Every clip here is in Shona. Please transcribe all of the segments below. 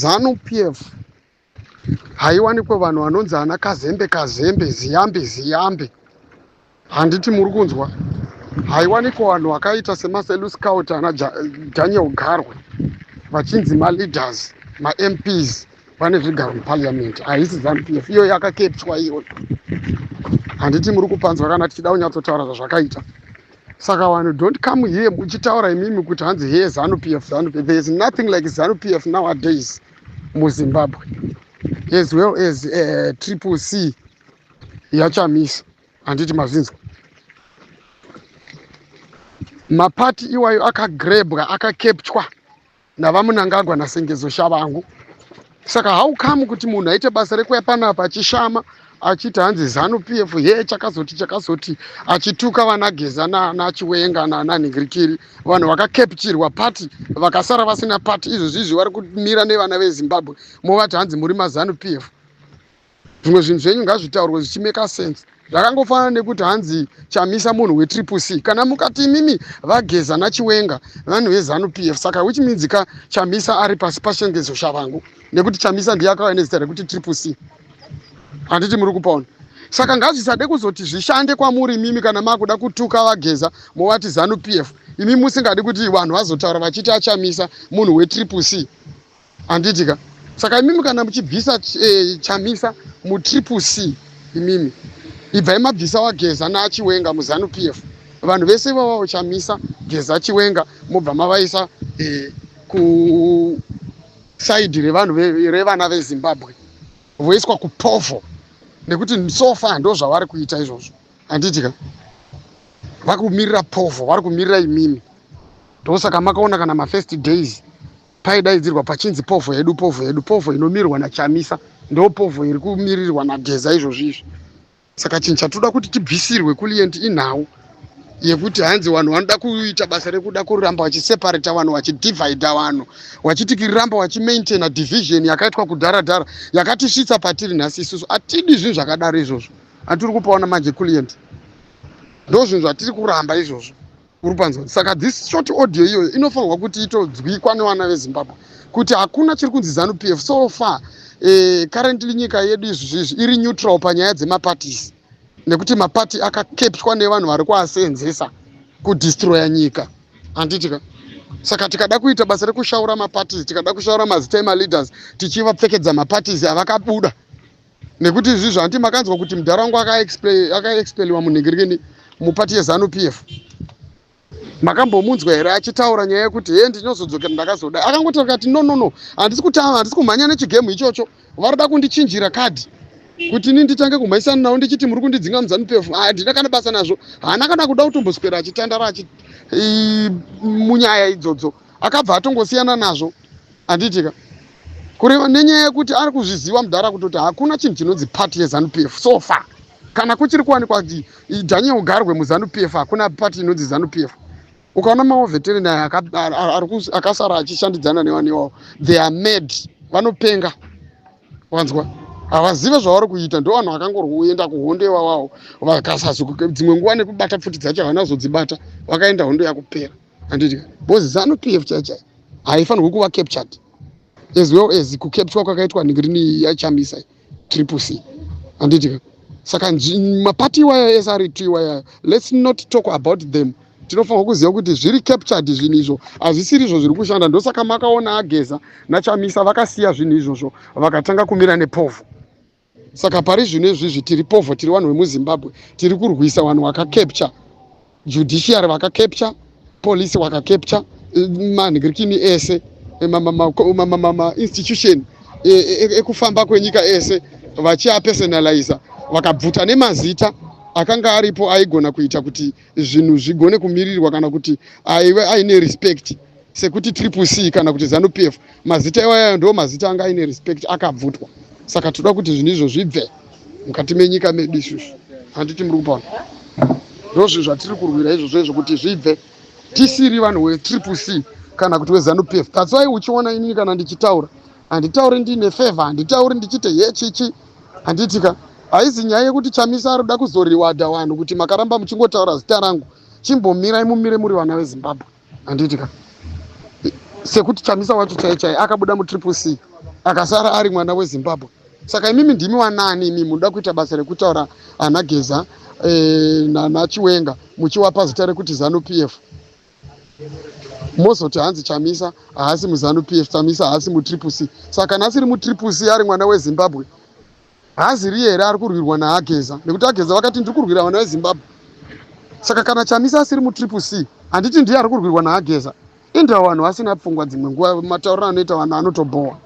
Zanu PF haiwanikwe vanhu vanonzi ana Kazembe Kazembe, Ziyambi Ziyambi. Handiti muri kunzwa? Haiwanikwe vanhu vakaita semaSelous Scout, ana Daniel Garwe, vachinzi maleaders, maMPs, vane zvigaro muparliament. Haisi Zanu PF iyo, yakacapturwa iyoyo. Handiti muri kupanzwa? Kana tichida kunyatsotaura zvazvakaita, saka vanhu, don't come here muchitaura imimi kuti hanzi here Zanu PF, Zanu PF. There is nothing like Zanu PF nowadays muZimbabwe, as well as Triple C yaChamisa. Handiti mazvinzwa? Mapati iwayo akagrabwa, akacapturwa navaMnangagwa naSengezo Tshabangu. Saka how come kuti munhu aite basa rekuya panapa achishama, achiti hanzi Zanu PF ye chakazoti chakazoti, achituka vanaGeza naChiwenga nanhingirikiri, vanhu vakacapturwa pati, vakasara vasina pati? Izvozvi izvi vari kumira nevana veZimbabwe, movati hanzi muri maZanu PF. Zvimwe zvinhu zvenyu ngazvitaurwe zvichimake sense. Zvakangofanana nekuti hanzi Chamisa munhu weTriple C. Kana mukati imimi vaGeza naChiwenga vanhu veZanu PF, saka which means ka Chamisa ari pasi paSengezo Tshabangu, nekuti Chamisa ndiye akauya nezita rekuti Triple C. Handiti muri kupaona? Saka ngazvisade kuzoti zvishande kwamuri imimi kana makuda kutuka vaGeza, movati Zanu PF, imi musingadi kuti vanhu vazotaura vachiti aChamisa munhu weTriple C. Handiti ka? Saka imimi kana muchibvisa Chamisa muTriple C, imimi ibvai mabvisa waGeza naChiwenga muZanu PF. Vanhu vese ivavavo, Chamisa, Geza, Chiwenga, mobva mavaisa kuside revanhu revana veZimbabwe, voiswa kupovho, nekuti so far ndo zvavari kuita izvozvo. Handiti ka? Vari kumirira povho, vari kumirira imimi. Ndosaka makaona kana mafirst days paidaidzirwa pachinzi povho yedu, povho yedu. Povho inomirwa naChamisa ndo povho iri kumirirwa naGeza izvozvi izvi. Saka chinhu chatoda kuti tibvisirwe kulient inhau yekuti hanzi vanhu vanoda kuita basa rekuda kuramba vachiseparata vanhu, vachidivida vanhu, vachiti kiramba vachimaintaina division yakaitwa kudhara-dhara, yakatisvitsa patiri nhasi. Isusu hatidi zvinhu zvakadaro izvozvo. Hatiri kupaona manje kulient, ndo zvinhu zvatiri kuramba izvozvo. Uri panzwa? Saka this short audio iyoyo inofanirwa kuti itodzwikwa nevana veZimbabwe kuti hakuna chiri kunzi Zanu PF so far. Currently nyika yedu izvizvizvi iri neutral panyaya dzemaparties, nekuti mapati akacapturwa nevanhu vari kuasenzesa kudestroya nyika. Handiti ka? Saka tikada kuita basa rekushaura maparties, tikada kushaura mazita emaleaders tichivapfekedza maparties avakabuda, nekuti izvizvo, handiti makanzwa kuti mudhara wangu akaexpeliwa munhingirikini mupati yeZanu PF? Makambomunzwa here achitaura nyaya yekuti he, ndinozodzokera, ndakazoda? Akangotaura kati, "No, no, no, handisi kutama, handisi kumhanya nechigame ichocho. Varida kundichinjira kadhi kuti ini nditange kumhanyisana navo ndichiti muri kundidzinga muZanu PF. Handina kana basa nazvo." Haana kana kuda kutomboswera achitandara achi munyaya idzodzo. Akabva atongosiyana nazvo. Handitika? Kureva nenyaya yekuti ari kuzviziva mudhara kutoti hakuna chinhu chinonzi pati yeZanu PF so far. Kana kuchiri kuwanikwa kuti Daniel Garwe muZanu PF, hakuna pati inonzi Zanu PF. Ukaona mawar veteran akasara achishandidzana nevanhu ivavo, they are mad, vanopenga. Wanzwa? Havazive zvavari kuita. Ndo vanhu vakangorwoenda kuhondo ivavavo, vakasazo dzimwe nguva nekubata pfuti dzacho havana kuzodzibata, vakaenda hondo yakupera. Handiti? Because Zanu PF chai chai haifanirwi kuva captured, as well as kucapturwa kwakaitwa nhingirini yaChamisa, Triple C. Handiti? Saka mapati iwaya ese ari tu iwaya, let's not talk about them. Tinofanirwa kuziva kuti zviri captured zvinhu izvo, hazvisiri izvo zviri kushanda. Ndosaka makaona aGeza naChamisa vakasiya zvinhu izvozvo, vakatanga kumira nepovho. Saka pari zvino izvizvi tiri povho, tiri vanhu vemuZimbabwe, tiri kurwisa vanhu vakacapture judiciary, vakacapture police, vakacapture manhingirikini ese, mainstitution ekufamba kwenyika ese, vachiapersonaliza, vakabvuta nemazita akanga aripo aigona kuita kuti zvinhu zvigone kumirirwa kana kuti aive aine respect, sekuti Triple C kana kuti Zanu PF. Mazita iwayayo ndo mazita anga aine respect, akabvutwa. Saka toda kuti zvinhu izvo zvibve mukati menyika medu isusu. Handiti muri kupaona? Ndo zvinhu zvatiri kurwira izvozvo izvo, kuti zvibve, tisiri vanhu veTriple C kana kuti weZanu PF. That's why uchiona inini kana ndichitaura, handitauri ndine favor, handitauri ndichiti ye chichi. Handitika? Haizi nyaya yekuti Chamisa ari kuda kuzoriwadha vanhu kuti makaramba muchingotaura zita rangu. Chimbomirai, mumire muri vana veZimbabwe. Handitika? Sekuti Chamisa wacho chai chai akabuda muTriple C. Akasara ari mwana weZimbabwe. Saka imimi ndimi wanani imi munoda kuita basa rekutaura ana Geza nana Chiwenga muchiwapa zita rekuti ZANU PF, mozoti hanzi Chamisa haasi muZANU PF, Chamisa haasi muTriple C. Saka kana asiri muTriple C, ari mwana weZimbabwe, haaziri here ari kurwirwa naAgeza? Nekuti Ageza vakati, "Ndiri kurwira vana veZimbabwe." Saka kana Chamisa asiri muTriple C, handiti ndiye ari kurwirwa naAgeza? Indawo vanhu vasina pfungwa. Dzimwe nguva matauriro anoita vanhu anotobhowa.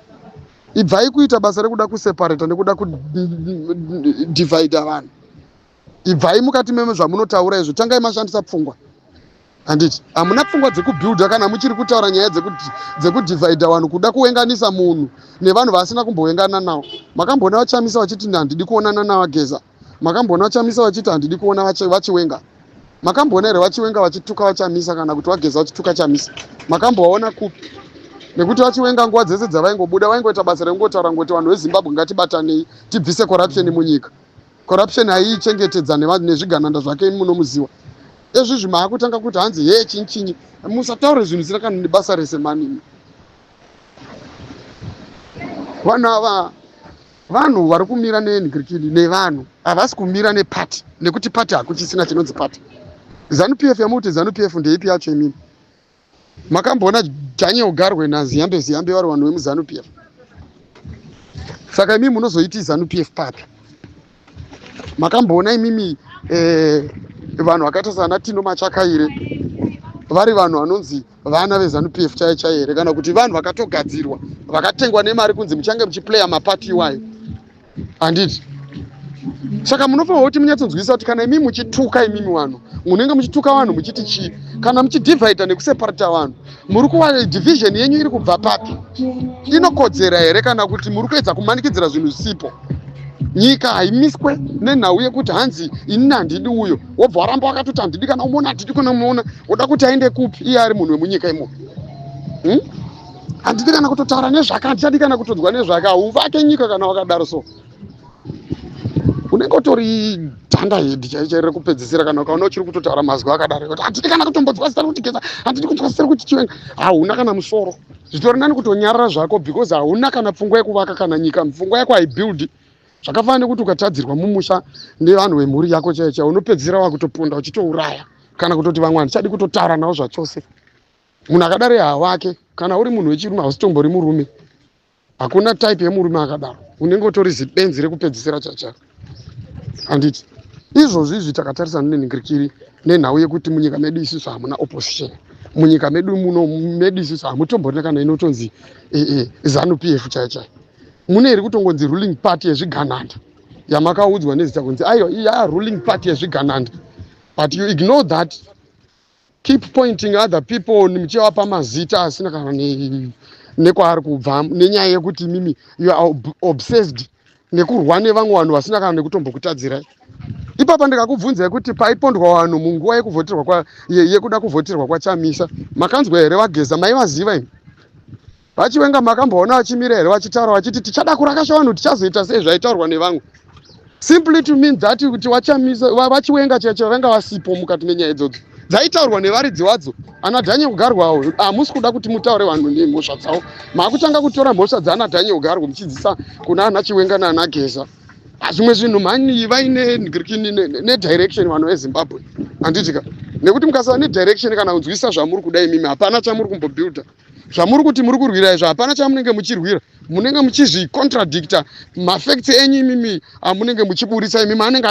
Ibvai kuita basa rekuda kuseparata nekuda kudivhaidha vanhu. Ibvai mukati meme zvamunotaura izvo, tangai mashandisa pfungwa. Handiti hamuna pfungwa dzekubuilda kana muchiri kutaura nyaya dzekudivhaidha vanhu, kuda kuwenganisa munhu nevanhu vasina kumbowengana navo. Makamboona vaChamisa vachiti, "Handidi kuonana navaGeza"? Makamboona vaChamisa vachiti, "Handidi kuona vaChiwenga"? Makamboona here vaChiwenga vachituka vaChamisa, kana kuti vaGeza vachituka Chamisa? Makambovaona kupi? Nekuti vaChiwenga nguva dzese dzavaingobuda vaingoita basa rekungotaura ngoti, "Vanhu veZimbabwe, ngatibatanei tibvise corruption munyika." Corruption haiichengetedza nezvigananda zvake munomuziwa. Ezvizvi maakutanga kuti hanzi he chinyi chinyi. Musataure zvinhu zvisina kana nebasa rese manini. Vanhu ava vanhu vari kumira nenhikirikini nevanhu, havasi kumira nepati, nekuti pati hakuchisina chinonzi pati. ZANU PF yamukuti ZANU PF ndeipi yacho imini? Makamboona Daniel Garwe naZiyambe Ziyambe vari vanhu vemuZANU PF? Saka imimi munozoiti ZANU PF papi? Makamboona imimi vanhu vakaita sana Tino Machakaire vari vanhu vanonzi vana veZANU PF chaiyo chaiyo here, kana kuti vanhu vakatogadzirwa, vakatengwa nemari kunzi muchange muchiplaya mapati iwayo? Handiti saka munofanira kuti munyatsonzwisisa kuti kana imimi muchituka, imimi vanhu munenge muchituka vanhu muchiti chii? Kana muchidhivhaidha nekuseparata vanhu, muri kuwa division yenyu iri kubva papi? Inokodzera here, kana kuti muri kuedza kumanikidzira zvinhu zvisipo? Nyika haimiswe nenhau yekuti hanzi, "Inini handidi uyo," wobva waramba wakatoti, "Handidi kana umuona, handidi kana umuona." Woda kuti aende kupi iye ari munhu wemunyika imomo, Handidi kana kutotaura nezvake, handichadi kana kutonzwa nezvake. Hauvake nyika kana wakadaro. So unenge utori dhanda hedhi chai chai rekupedzisira kana ukaona uchiri kutotaura mazwi akadaro kuti, "Handidi kana kutombonzwa zita rekuti Geza, handidi kunzwa zita rekuti Chiwenga." Hauna kana musoro. Zvitori nani kutonyarara zvako, because hauna kana pfungwa yekuvaka kana nyika. Pfungwa yako haibuildi. Zvakafanana nekuti ukatadzirwa mumusha nevanhu vemhuri yako chaiyo chaiyo, unopedzisira wakutoponda, uchitouraya, kana kutoti vamwe handichadi kutotaura navo zvachose. Munhu akadaro hawake. Kana uri munhu wechirume, hausitombori murume. Hakuna type yemurume akadaro. Unenge utori zibenzi rekupedzisira chacharo. Handiti izvozvi izvi takatarisana nenhingirikiri nenhau yekuti munyika medu isusu hamuna opposition? Munyika medu muno medu isusu hamutomborina kana inotonzi ZANU PF chaiyo chaiyo. Mune iri kutongonzi ruling party yezvigananda yamakaudzwa nezita kunzi aiwa, iya ruling party yezvigananda, but you ignore that, keep pointing other people muchivapa mazita asina kana nekwaari kubva, nenyaya yekuti imimi you are obsessed nekurwa nevamwe vanhu vasina kana nekutombokutadzirai. Ipapa ndikakubvunzai kuti paipondwa vanhu munguva yekuvhoterwa, yekuda kuvhoterwa kwaChamisa, makanzwa here vaGeza? Maivaziva imi? VaChiwenga makamboona vachimira here vachitaura vachiti, "Tichada kurakasha vanhu, tichazoita sei," zvaitaurwa nevamwe? Simply to mean that kuti vaChamisa, vaChiwenga chaicho vanga vasipo mukati menyaya idzodzo dzaitaurwa nevaridzi vadzo, ana Daniel Garwe. Hamusi kuda kuti mutaure vanhu nemhosva dzavo. Maakutanga kutora mhosva dzaana Daniel Garwe muchidzisa kuna ana Chiwenga naana Geza. Zvimwe zvinhu mhani, vaine nedirection vanhu veZimbabwe, handitika? Nekuti mukasava nedirection kana kunzwisisa zvamuri kuda imimi, hapana chamuri kumbobuilda. Zvamuri kuti muri kurwira izvo, hapana chamunenge muchirwira. Munenge muchizvicontradicta. Mafacts enyu imimi amunenge muchiburisa imimi anenge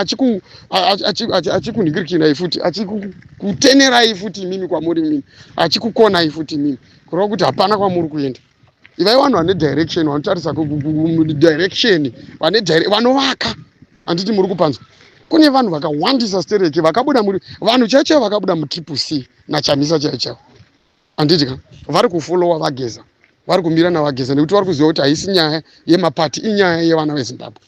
achikunhingirikinai futi, achikutenerai futi imimi kwamuri imimi, achikukonai futi imimi, kureva kuti hapana kwamuri kuenda. Ivai vanhu vane direction, vanotarisa direction, vanovaka. Handiti muri kupanzwa? Kune vanhu vakawandisa stereke vakabuda muri vanhu chaivo chaivo vakabuda muTriple C naChamisa chaivo chaivo, handiti ka? Vari kufollowa vaGeza, vari kumira navaGeza, nekuti vari kuziva kuti haisi nyaya yemapati, inyaya yevana veZimbabwe.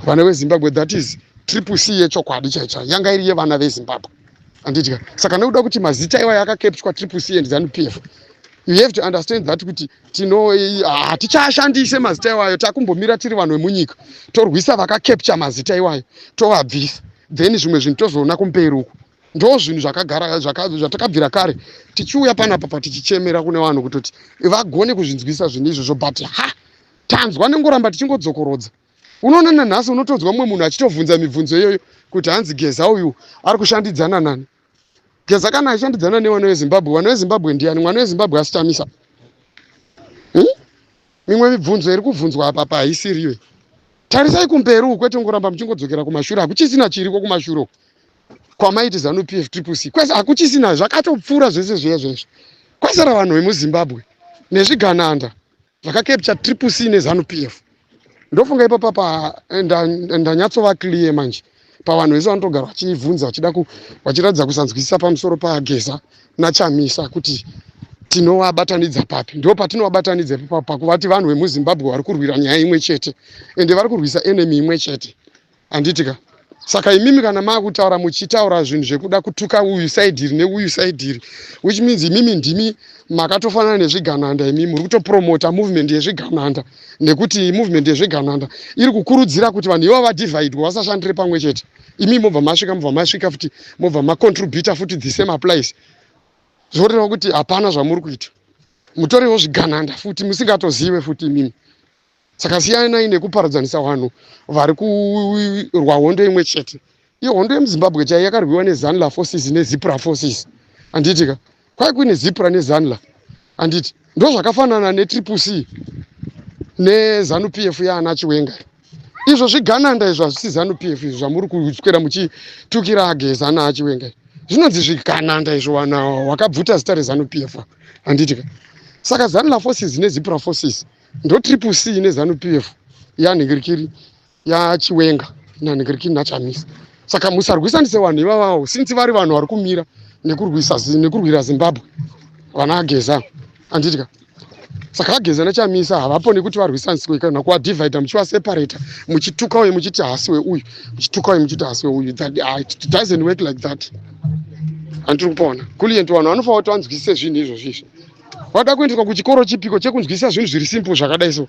Vana veZimbabwe, that is Triple C yechokwadi chaicho, yanga iri yevana veZimbabwe, handiti ka? Saka nekuda kuti mazita iwayo akacapturwa, Triple C and ZANU PF, you have to understand that kuti tino hatichashandise mazita iwayo. Takumbomira tiri vanhu vemunyika, torwisa vakacapture mazita iwayo, tovabvisa, then zvimwe zvinhu tozoona kumberi uku. Ndo zvinhu zvakagara zvatakabvira kare tichiuya panapa patichichemera kune vanhu kutoti vagone kuzvinzwisa zvinhu izvozvo, but ha, tanzwa nengoramba tichingodzokorodza. Unoona, nanhasi unotonzwa mumwe munhu achitovhunza mibvunzo iyoyo kuti hanzi Geza uyu ari kushandidzana nani. Geza kana achishandidzana nevana veZimbabwe, vana veZimbabwe ndiani? Mwana weZimbabwe asiChamisa, Mimwe mibvunzo iri kubvunzwa apa pa haisiriyo. Tarisai kumberi uku, kwete ngoramba muchingodzokera kumashure. Hakuchisina chiriko kumashure uku kwamaiti ZANU PF, Triple C, kwese hakuchisina. Zvakatopfuura zvese zviya zvezvo. Kwasara vanhu vemuZimbabwe nezvigananda zvakacapture Triple C neZANU PF. Ndofunga ipapa pa ndanyatsova clear manje pavanhu vese vanotogara vachibvunza, vachida vachiratidza kusanzwisisa pamusoro paGeza naChamisa, kuti tinovabatanidza papi. Ndo patinovabatanidza ipapo, pakuvati vanhu vemuZimbabwe vari kurwira nyaya imwe chete, ende vari kurwisa enemy imwe chete, handiti ka? Saka imimi kana maakutaura, muchitaura zvinhu zvekuda kutuka uyu side iri neuyu side iri, which means imimi ndimi makatofanana nezvigananda. Imimi muri kutopromota movement yezvigananda, nekuti movement yezvigananda iri kukurudzira kuti vanhu ivavo vadivhaidwa, vasashandire pamwe chete. Imi mobva masvika, mobva masvika futi, mobva macontributa futi. The same applies. Zvoreva kuti hapana zvamuri kuita, mutorewo zvigananda futi musingatozive futi imimi. Saka siyanai nekuparadzanisa vanhu vari kurwa hondo imwe chete. Iyo hondo yemuZimbabwe chai yakarwiwa neZANLA forces neZIPRA forces, handiti ka? Kwai kuine ZIPRA neZANLA, handiti? Ndo zvakafanana neTriple C neZANU PF yaana Chiwenga. Izvo zvigananda izvo, hazvisi ZANU PF izvo zvamuri kuswera muchitukira aGeza naaChiwenga. Zvinonzi zvigananda izvo, vanhu vakabvuta zita reZANU PF, handiti ka? Saka ZANLA forces neZIPRA forces ndo Triple C neZANU PF yanhingirikiri yaChiwenga nanhingirikiri naChamisa. Saka musarwisanise vanhu ivavavo, since vari vanhu vari kumira nekurwisa nekurwira Zimbabwe, vana aGeza, handiti ka? Saka aGeza neChamisa havapo nekuti varwisaniswe kana kuvadivhaidha, muchivaseparata, muchituka uyu muchiti haasi weuyu, muchituka uyu muchiti haasi weuyu. It doesn't work like that, handiri kupona kulient. Vanhu vanofanira kuti vanzwisise zvinhu izvozvo. Izvi vada kuendeswa kuchikoro chipiko chekunzwisisa zvinhu zviri simple zvakadai so?